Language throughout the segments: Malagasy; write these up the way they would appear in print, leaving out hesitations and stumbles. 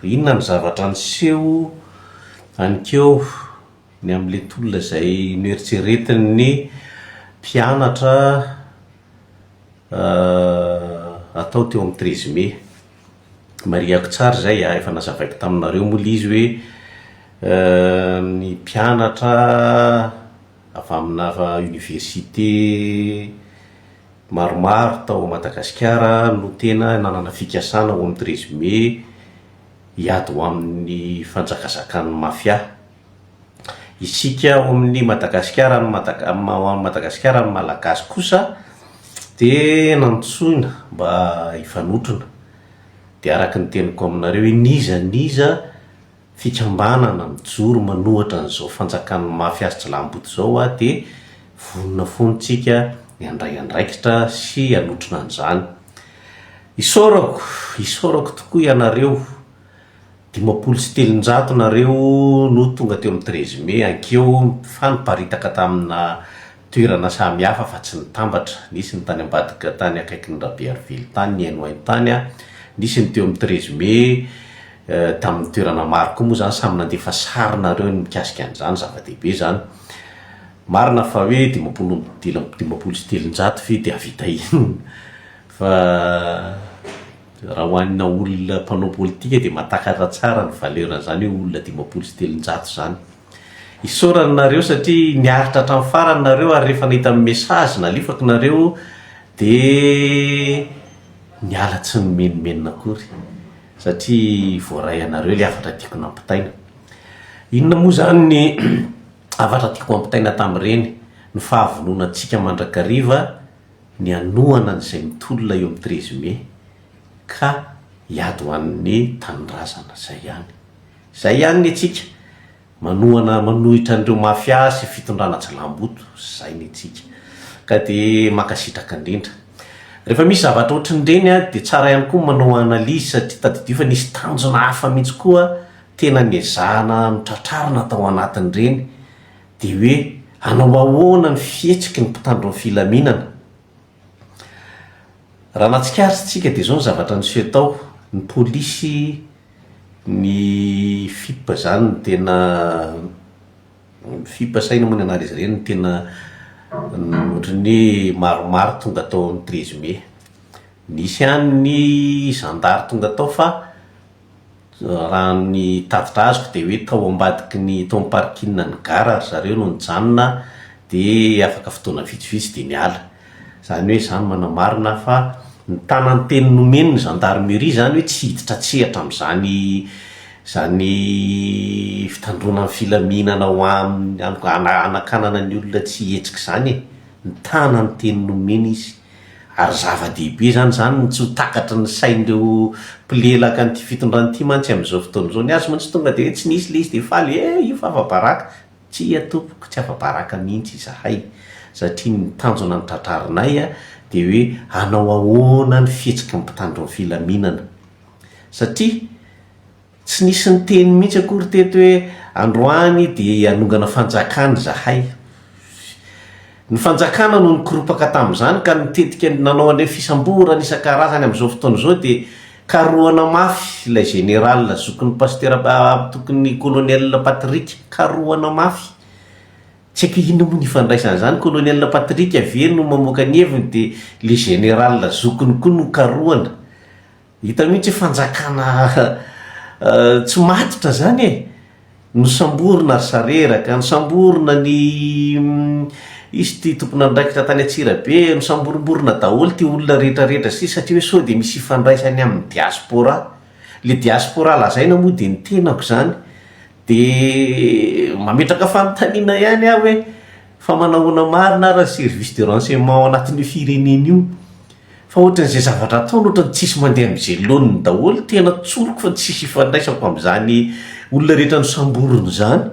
Inona ny zavatra niseho anikeo ny amin'ilay tolona izay noeritreretin'ny mpianatra atao teo amin'ny treize mai. Marihako tsara izay a, efa nazavaiko taminareo moa ilay izy hoe ny mpianatra avy amina université maromaro tao Madagasikara no tena nanana fikasana ho amin'ny treize mai hiady ho amin'ny fanjakazakan'ny mafia. Isika ao amin'ny Madagasikara ny Madaga- ao amin'ny Madagasikara ny Malagasy kosa dia nantsoina mba hifanotrona. Dia araka ny teniko aminareo hoe n'iza n'iza fikambanana mijoro manohatra an'izao fanjakan'ny mafia sy jilamboto izao aho dia vonona foana tsika ny handray andraikitra sy hanotrona an'izany. Isaorako, isaorako tokoa ianareo, 350 nareo no tonga teo amin'ny treize mai ankeo fa niparitaka tamina toerana samy hafa fa tsy nitambatra, nisy ny tany ambadika tany akaikin'ny Rabearivelo tany nihainohaino tany, nisy ny teo amin'ny treize mai, Tamin'ny toerana maro koa moa izany samy nandefa sary nareo ny mikasika an'izany, zava-dehibe izany. Marina fa hoe 50 350 ve dia hahavita inona? Fa raha ho an'ina olona mpanao politika dia mahatakatra tsara ny valeur-n'izany hoe olona 350 izany. Isaorana nareo satria niaritra hatramin'ny farany nareo ary rehefa nahita ny message nalefako nareo dia niala tsy nimenomenona akory. Satria voaray anareo ilay hafatra tiako nampitaina. Inona moa izany ny hafatra tiako hampitaina tamin'ireny? Ny fahavononantsika mandrakariva ny hanohana an'izay mitolona eo amin'ny treize mai ka hiady ho an'ny tanindrazana. Izay ihany. Izay ihany ny antsika. Manohana manohitra an'ireo mafia sy fitondrana jilamboto zay ny antsika. Ka dia mankasitraka indrindra. Rehefa misy zavatra ohatrin'ireny an, dia tsara ihany koa ny manao analyse satria tadidio fa nisy tanjona hafa mihitsy koa tena nezahana notratrarina tao anatin'ireny dia hoe hanao ahoana ny fihetsiky ny mpitandro ny filaminana. Raha nahatsikaritra isika dia izao ny zavatra niseho tao, ny polisy Ny fip zany no tena, fip sa inona moa ny anaran'izy ireny no tena ohatran'ny hoe maromaro tonga tao amin'ny treize mai. Nisy ihany ny zandary tonga tao fa raha ny tatitra azoko dia hoe tao ambadiky ny tao amin'ny parking ny gara ry zareo no nijanona dia afaka fotoana vitsivitsy dia niala. Izany hoe izany manamarina fa nitana ny teny nomeny ny gendarmerie izany hoe tsy hiditra an-tsehatra amin'izany izany fitandroana ny filaminana ho amin'ny hanakanana ny olona tsy hihetsika izany e! Nitana ny teny nomeny izy. Ary zava-dehibe izany, izany no tsy ho takatry ny sain'ireo mpilelaka an'ity fitondrana ity mantsy amin'izao fotoana izao. Ny azy mantsy tonga dia hoe tsy nisy ilay izy dia faly, eh io fa afa-baraka. Tsia tompoko, tsy afa-baraka mihitsy izahay, satria ny tanjona notratrarinay dia hoe hanao ahoana ny fihetsiky ny mpitandro ny filaminana. Satria tsy nisy niteny mihitsy akory teto hoe androany dia hanongana fanjakana izahay. Ny fanjakana no nikoropaka tamin'izany ka nitetika nanao an'ireny fisamborana isan-karazany amin'izao fotoana izao dia karohana mafy ilay général zokin'ny pasitera tokin'ny colonel Patrick, karohana mafy. Tsy haiko inona moa ny ifandraisan'izany, colonel Patrick ve no mamoaka ny heviny dia ilay général zokiny koa no karohana. Hita mihitsy hoe fanjakana tsy matotra zany e! Nosamborina ry Sareraka, nosamborina ny izy ity tompon'andraikitra tany Antsirabe, nosamborimborina daholo ity olona rehetra rehetra ity satria hoe sao dia misy ifandraisany amin'ny diaspora. Le diaspora lazaina moa dia ny tenako izany. Dia mametraka fanontaniana ihany aho hoe fa manahoana marina ary ny service de renseignement ao anatin'io firenena io? Fa ohatran'izay zavatra ataony ohatran'ny tsisy mandeha amin'izay laoniny daholo, tena tsoriko fa tsisy ifandraisako amin'izany olona rehetra nosamborina izany,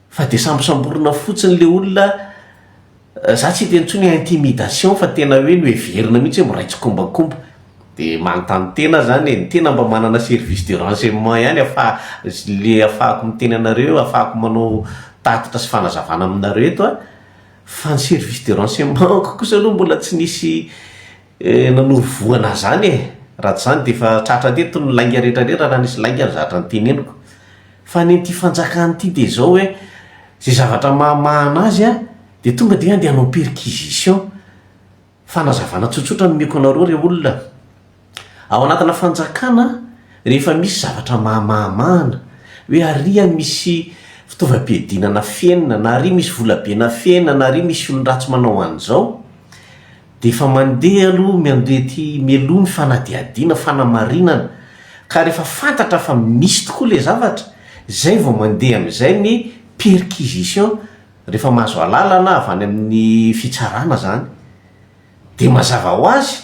fa dia sambosamborina fotsiny le olona, za tsy hiteny intsony hoe intimidation fa tena hoe noheverina mihitsy hoe miray tsikombakomba, dia manontany tena aho zany e, ny tena mba manana service de renseignement ihany ahafaha le ahafahako miteny anareo, ahafahako manao tatitra sy fanazavana aminareo eto an, Fa ny service de renseignement-ko kosa aloha mbola tsy nisy nanoro voa anah zany e! Raha tsy izany dia efa tratra teto ny lainga rehetra rehetra raha nisy lainga ny zavatra noteneniko. Fa ny an'ity fanjakana ity dia izao hoe, izay zavatra mahamahana azy an, dia tonga dia andeha hanao perquisition. Fanazavana tsotsotra no omeko anareo re olona. Ao anatina fanjakana rehefa misy zavatra mahamahamahana, hoe ary misy fitaovam-piadiana nafenina, na ary misy volabe nafenina, na ary misy olon-dratsy manao an'izao, dia efa mandeha aloha miandeha aty mialoha ny fanadihadiana, fanamarinana. Ka rehefa fantatra fa misy tokoa ilay zavatra, izay vao mandeha amin'izay ny perquisition, Rehefa mahazo alalana avy any amin'ny fitsarana zany dia mazava ho azy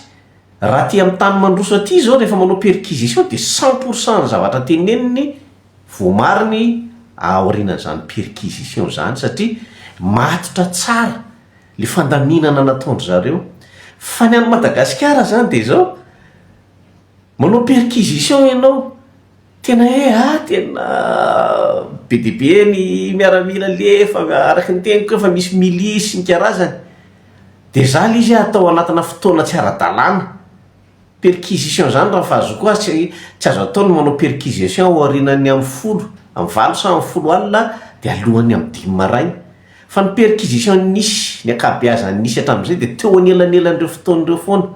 raha aty amin'ny tany mandroso aty zao rehefa manao perquisition dia 100% ny zavatra teneniny voamariny aorianan'izany perquisition zany satria matotra tsara le fandaminana nataon-dry zareo. Fa ny any Madagasikara zany dia zao, manao perquisition ianao Tena hoe ah tena be dia be ny miaramila alefa, araka ny teniko efa misy milisy sy ny karazany. Dia za le izy atao anatina fotoana tsy ara-dalàna. Perquisition zany raha ny fahazoako azy tsy tsy azo atao ny manao perquisition aorianan'ny amin'ny folo, amin'ny valo sa amin'ny folo alina dia alohan'ny amin'ny dimy maraina. Fa ny perquisition nisy, ny ankabeazany nisy hatramin'izay dia teo anelanelan'ireo fotoana ireo foana.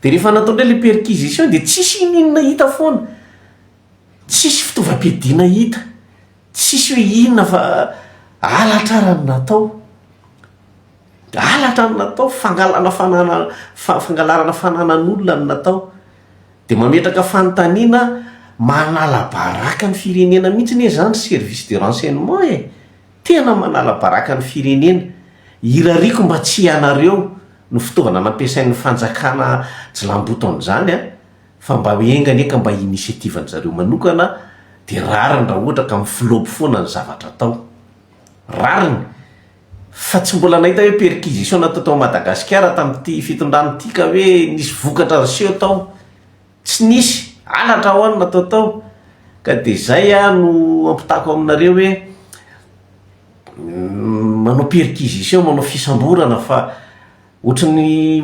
Dia rehefa natao indray ilay perquisition dia tsisy ininona hita foana, tsisy fitaovam-piadiana hita, tsisy hoe inona fa halatra ary no natao, halatra no natao, fangalana fanana- fangalarana fananan'olona no natao. Dia mametraka fanontaniana manala baraka ny firenena mihitsy anie izany service de renseignement e! Tena manala baraka ny firenena. Irariako mba tsy ianareo no fitaovana nampiasain'ny fanjakana jilamboto amin'izany an, fa mba enga anie ka mba initiative-njareo manokana dia rariny raha ohatra ka mi-flop foana ny zavatra atao. Rariny. Fa tsy mbola nahita hoe perquisition natao tao Madagasikara tamin'ity fitondrana ity ka hoe nisy vokatra niseho tao. Tsy nisy, halatra hoa no natao tao, ka dia izay aho no ampitako aminareo hoe manao perquisition, manao fisamborana fa ohatry ny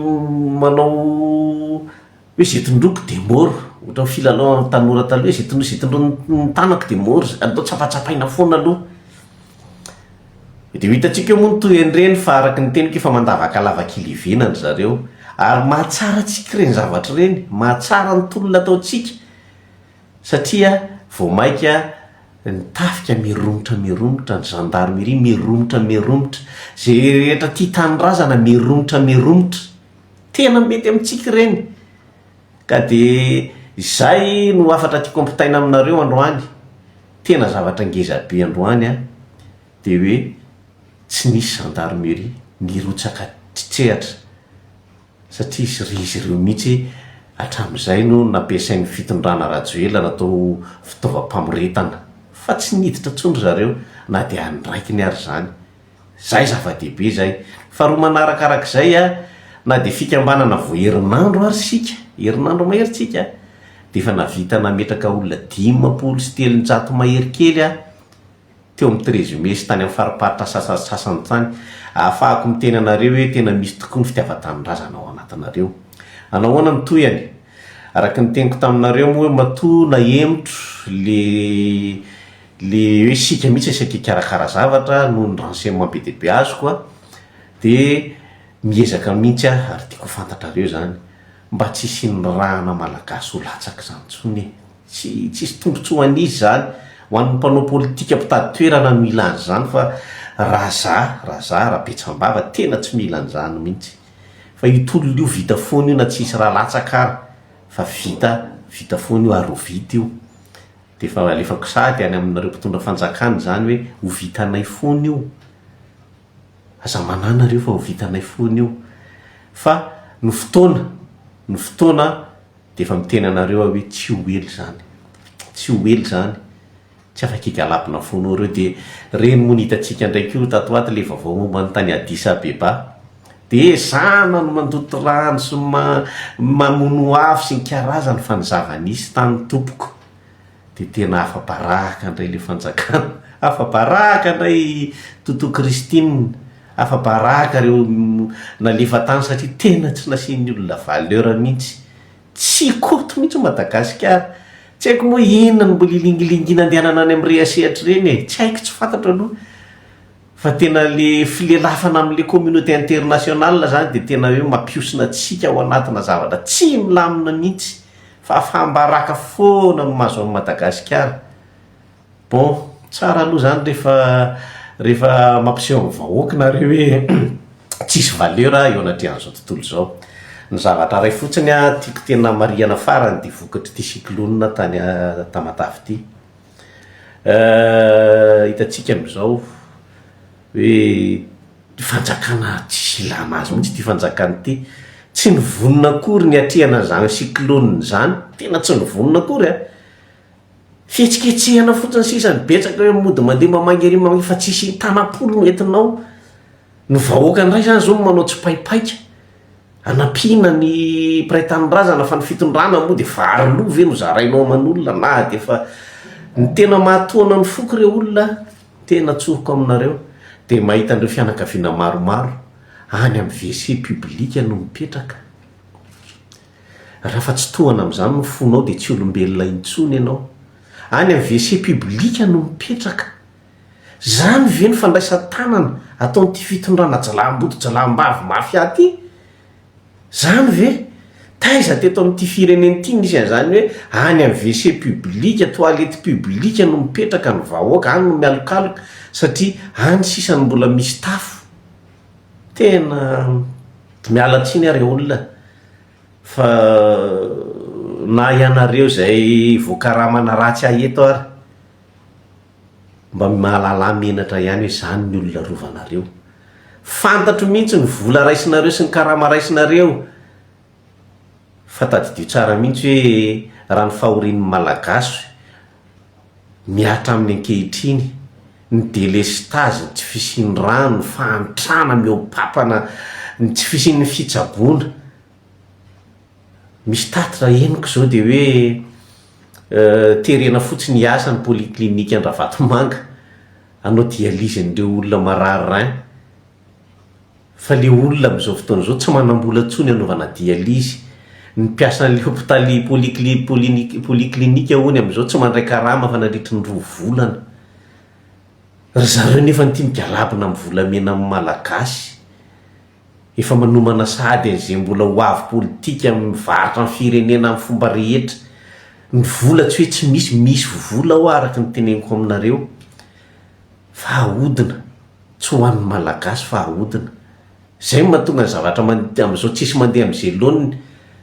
manao hoe izay tondroiko dia mort, ohatran'ny filalaovan'ny tanora taloha hoe izay tondro- izay tondroin'ny tanako dia mort, aleo tsapatsapaina foana aloha. Dia ho hitantsika eo moa ny tohin'ireny fa araka ny teniko efa mandavaka lavaka ilevenana ry zareo. Ary mahatsara antsika ireny zavatra ireny, mahatsara ny tolona ataontsika satria vao mainka ny tafika miromotra miromotra, ny gendarmerie miromotra miromotra, izay rehetra tia tanindrazana miromotra miromotra. Tena mety amintsika ireny. Ka dia izay no hafatra tiako ampitaina aminareo androany. Tena zavatra ngeza be androany an, dia hoe tsy nisy gendarmerie nirotsaka an-tsehatra satria izy ry izy ireo mihitsy hatramin'izay no nampiasain'ny fitondrana Rajoelina natao fitaovam-pamoretana fa tsy niditra intsony ry zareo na dia andraikiny ary izany. Zay zava-dehibe zay. Faharoa manarakarak'izay a, na dia fikambanana vao herinandro ary isika, herinandro mahery tsika, dia efa nahavita nametraka olona 350 mahery kely aho teo amin'ny treize mai sy tany amin'ny fariparitra sasantsasany tany. Ahafahako miteny anareo hoe tena misy tokoa ny fitiavan-tanindrazana ao anatinareo. Hanao ahoana ny tohiny? Araka ny teniko taminareo moa hoe matoa nahemotro le Le hoe isika mihitsy isaky hikarakara zavatra noho ny renseignement be dia be azoko a, dia miezaka mihitsy aho ary tiako ho fantatrareo izany mba tsy hisian'ny rà-na malagasy ho latsaka izany intsony e! Tsy tsisy tombotsoa ho an'iza izany, ho an'ny mpanao politika mpitady toerana no mila an'izany fa raha za, raha za Rabetsambava tena tsy mila an'izany mihitsy fa io tolona io vita foana io na tsy hisy rà latsaka ary fa vita, vita foana io ary ho vita io. Dia efa alefako sahady any aminareo mpitondra fanjakana izany hoe ho vitanay foana io. Aza manahy nareo fa ho vitanay foana io. Fa ny fotoana, ny fotoana dia efa miteny anareo aho hoe tsy ho ela izany. Tsy ho ela izany. Tsy afaka higalabona foana eo ireo. Dia ireny moa ny hitantsika indray koa tato ho ato ilay vaovao momba ny tany Addis Abeba. Dia ezahana ny mandoto rano sy mamono afo sy ny karazany fa ny zava-nisy tany tompoko dia tena afa-baraka indray ilay fanjakana, afa-baraka indray Toto Christine, afa-baraka ireo nalefa tany satria tena tsy nasian'ny olona valeur mihitsy. Tsy koto mihitsy Madagasikara. Tsy haiko moa inona no mbola ilingilingiana andehanana any amin'ireny sehatra ireny e! Tsy haiko, tsy fantatro aloha. Fa tena le filelafana amin'le communauté internationale zany dia tena hoe mampihosina antsika ao anatina zavatra tsy milamina mihitsy. Fahafaham-baraka foana no mahazo an'i Madagasikara. Bon, tsara aloha zany rehefa rehefa mampiseho amin'ny vahoaka nareo hoe tsisy valeur eo anatrehan'izao tontolo izao. Ny zavatra iray fotsiny tiako tena marihana farany dia vokatr'ity cyclone tany Tamatave ity. Hitantsika amin'izao hoe fanjakana tsisy ilana azy mihitsy ity fanjakana ity. Tsy nivonona akory ny hatrehana an'izany cyclone izany, tena tsy nivonona akory an! Fihetsiketsehana fotsiny sisa no betsaka hoe mody mandeha mamangy ery mamangy fa tsisy tanam-polo no entinao. Ny vahoaka indray zany zao no manao tsipaipaika hanampiana ny mpiray tanindrazana fa ny fitondrana moa dia vary lo ve no zarainao aman'olona na dia efa ny tena mahatohana ny foko re olona tena tsoriko aminareo dia mahita an'ireo fianakaviana maromaro any amin'ny WC public no mipetraka. Raha fa tsy tohana amin'izany ny fonao dia tsy olombelona intsony ianao. Any amin'ny WC public no mipetraka. Izany ve no fandraisan-tanana ataon'ity fitondrana jalaham-body jalaham-bavy mafia ity? Izany ve? Taiza teto amin'ity firenena ity nisy an'izany hoe any amin'ny WC public, toilette public no mipetraka ny vahoaka, any no mialokaloka satria any sisa no mbola misy tafo. Tena miala tsiny aho re olona fa na ianareo izay voakaramana ratsy ahy eto ary mba mahalalà menatra ihany hoe izany ny olona arovanareo. Fantatro mihitsy ny vola raisinareo sy ny karama raisinareo fa tadidio tsara mihitsy hoe raha ny fahorian'ny Malagasy mihatra aminy ankehitriny, ny delestazy, ny tsy fisian'ny rano, ny fahantrana mihoa-papana, ny tsy fisian'ny fitsaboana. Misy tatitra henoko izao dia hoe terena fotsiny hiasa ny polyclinique Andravatomanga hanao dialyse an'ireo olona marary rein. Fa le olona amin'izao fotoana izao tsy manam-bola intsony hanaovana dialyse. Ny mpiasan'le hopitaly polycli- polinique polyclinique hono amin'izao tsy mandray karama fa nandritry ny roa volana. Ry zareo nefa ity migalabona amin'ny volamena amin'ny Malagasy. Efa manomana sahady an'izay mbola ho avy politika mivarotra ny firenena amin'ny fomba rehetra. Ny vola tsy hoe tsy misy, misy vola ao araka ny teneniko aminareo fa ahodina. Tsy ho an'ny Malagasy fa ahodina. Izay no mahatonga ny zavatra amin'izao tsisy mandeha amin'izay laoniny.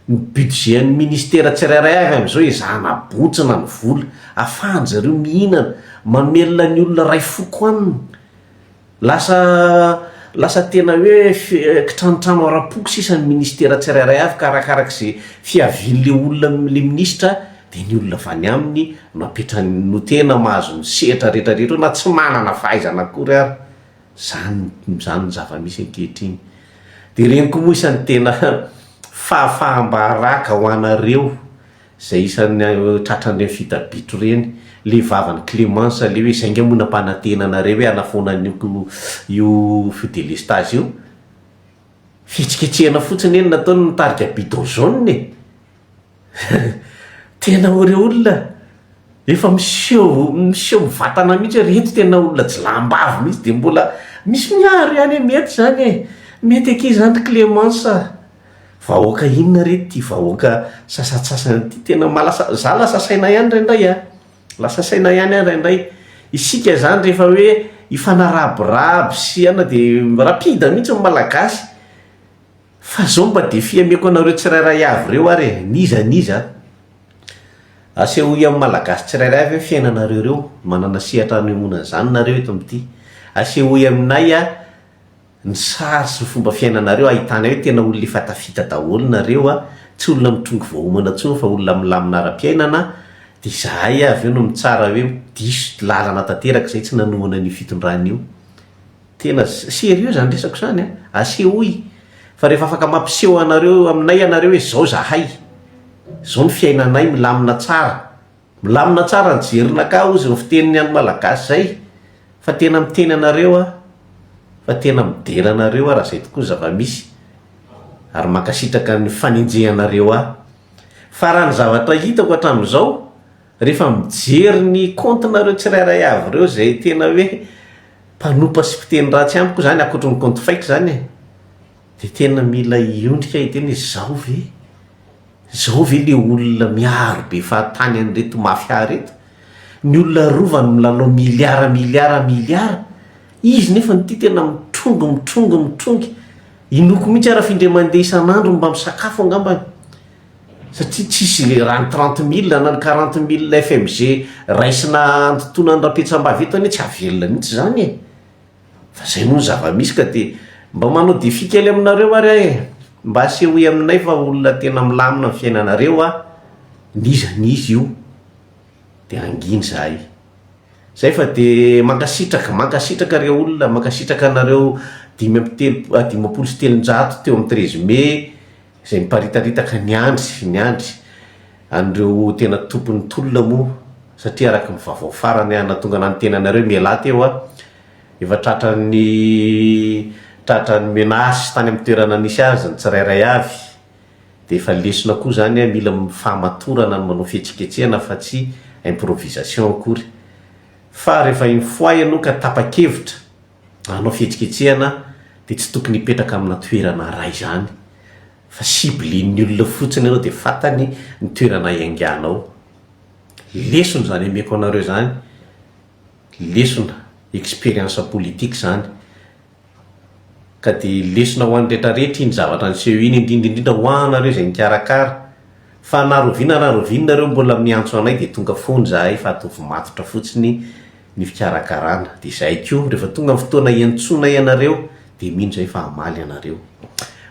Ny budget an'ny ministera tsirairay avy amin'izao ezahana abontsina ny vola afahan-dry zareo mihinana, mamelona ny olona iray foko aminy. Lasa lasa tena hoe kitranotrano ara-poko sisa ny ministera tsirairay avy ka arakarak'izay fiavian'ilay olona amin'ilay minisitra dia ny olona avy any aminy no apetrany no tena mahazo ny sehatra rehetra rehetra eo na tsy manana fahaizana akory ary. Zany zany ny zava-misy ankehitriny. Dia ireny koa moa isan'ny tena fahafaham-baraka ho anareo izay isan'ny tratran'ireny fita-bitro ireny, le vavan'i Clémence le hoe izay nga moa nampanantena anareo hoe hanafoana an'io io delestazy io. Fihetsiketsehana fotsiny eny nataony nitarika bidon jaune e. Tena ho reo olona efa miseho miseho mivatana mihitsy hoe reto tena olona jiolahim-bavy mihitsy dia mbola misy miaro ihany hoe mety izany e, mety akia izany ry Clémence a! Vahoaka inona re ity vahoaka sasantsasany ity tena mahalasa, za lasa saina ihany indraindray a, lasa saina ihany aho indraindray, isika izany rehefa hoe hifanarabiraby sy anona dia rapide mihitsy ny malagasy. Fa zao mba défi ameko anareo tsirairay avy reo ary e, n'iza n'iza a! Asehoy amin'ny Malagasy tsirairay avy hoe fiainanareo reo, manana sehatra hanehoana an'izany nareo eto amin'ity. Asehoy aminay a ny sary sy ny fomba fiainanareo ahitanay hoe tena olona efa tafita daholo nareo a, tsy olona mitrongy vao homana intsony fa olona milamina ara-piainana, dia izahay avy eo no mitsara hoe diso lalana tanteraka izay tsy nanohana an'io fitondrana io. Tena sérieux zany resako zany an! Asehoy fa rehefa afaka mampiseho anareo aminay ianareo hoe zao zahay, zao ny fiainanay milamina tsara, milamina tsara ny jerinakahy hozy ny fitenin'ny any malagasy zay fa tena miteny anareo aho fa tena midera anareo aho raha zay tokoa ny zava-misy ary mankasitraka ny fanenjehanareo ahy. Fa raha ny zavatra hitako hatramin'izao, rehefa mijery ny compte-nareo tsirairay avy ireo izay tena hoe mpanompa sy mpiteny ratsy amiko izany, ankoatry ny compte fake izany e, dia tena mila hiondrika hiteny hoe izao ve? Izao ve le olona miaro be fahatany an'ireto mafia reto? Ny olona arovany milalao miliara miliara miliara, izy nefa ity tena mitrongy mitrongy mitrongy, inoako mihitsy ara f'indray mandeha isan'andro mba misakafo angambany, satria tsisy le raha ny trente mille na ny quarante mille FMG raisina andotoana an'i Rapetsambavy eto anie tsy hahavelona mihitsy izany e! Fa zay moa ny zava-misy ka dia mba manao défi kely aminareo ary aho e! Mba asehoy aminay fa olona tena milamina ny fiainanareo a! N'iza n'iza io dia hangina izahay. Zay fa dia mankasitraka, mankasitraka re olona, mankasitraka anareo 355 teo amin'ny treize mai izay miparitaritaka niandry, niandry an'ireo tena tompon'ny tolona moa satria araka ny vaovao farany nahatonga nanoteny anareo mialà teo aho, efa tratran'ny tratran'ny menace tany amin'ny toerana nisy azy ny tsirairay avy, dia efa lesona koa izany an, mila fahamatorana ny manao fihetsiketsehana fa tsy improvisation akory, fa rehefa une fois ianao ka tapa-kevitra hanao fihetsiketsehana dia tsy tokony hipetraka amina toerana iray izany fa cible-n'ny olona fotsiny ianao dia fantany ny toerana hiainganao. Lesona izany ameko anareo izany, lesona, expérience politique izany. Ka dia lesona ho an'ny rehetra rehetra iny zavatra niseho iny, indrindra indrindra ho anareo izay nikarakara. Fa na rahoviana na rahoviana nareo mbola miantso anay dia tonga foana izahay fa ataovy matotra fotsiny ny fikarakarana. Dia izahay koa rehefa tonga ny fotoana hiantsoanay anareo dia mino izahay fa hamaly anareo.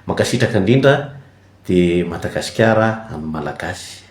Mankasitraka indrindra dia Madagasikara an'ny Malagasy.